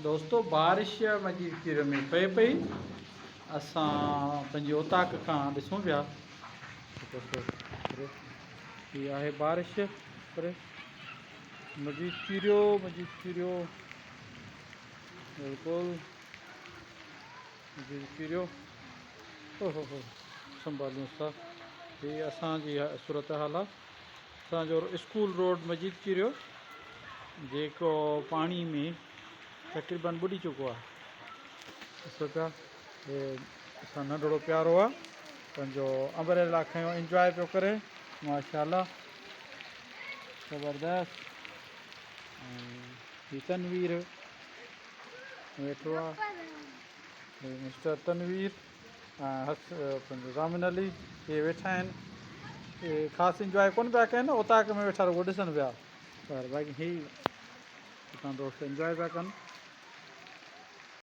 دوستو بارش مجيد کير ۾ پئي پئي اسان پنهنجي اوطاق کان ڏسون پيا هي آهي بارش پر مجيد چيريو مجيد چيريو بلڪل مجيد چيريو او هو هو سنڀاليون سا هي اسان جي صورت حال آ اسان جو اسڪول روڊ مجيد چيريو جيڪو پاڻي ۾ تقريبن ٻڏي چڪو آهي ڏسو پيا هي اسان ننڍڙو پيارو آهي پنهنجو امبريلا کنيو انجواء پيو ڪري ماشاء الله زبردست هي تنوير ويٺو آهي مسٽر تنوير حس پنهنجو ضامن علي اهي ويٺا آهن اهي خاص انجواء ڪونه پيا ڪن اوطاق ۾ ويٺا رڳو ڏسن پيا پر باقي هي هتان دوست انجواء پيا ڪن.